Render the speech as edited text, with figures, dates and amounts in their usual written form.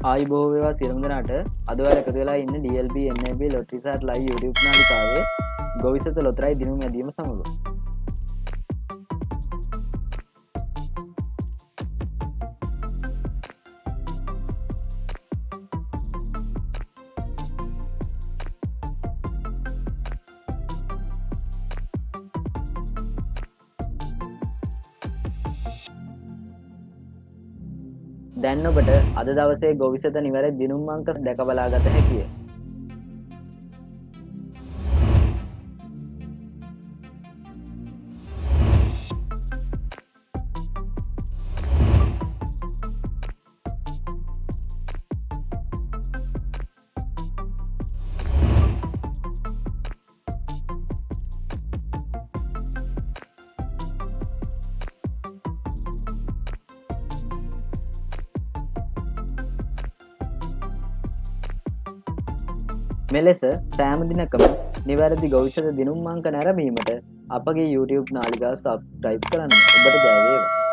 ආයුබෝවන් වේවා සියලුම දෙනාට. අද ඔයාලා එකතු වෙලා ඉන්නේ DLB NAB lottery සාට් ලයිව් YouTube නාලිකාවේ ගොවිසත ලොතරැයි දිනුම් ඇදීම සමග. දැන් ඔබට අද දවසේ ගොවිසත නිවැරදි දිනුම් අංක දැක බලාගත හැකිය. මෙලෙස සෑම දිනකම නිවැරදි ගොවිසත දිනුම් අංක නැරඹීමට අපගේ YouTube නාලිකාව සබ්ස්ක්‍රයිබ් කරන්න. ඔබට ජය වේවා.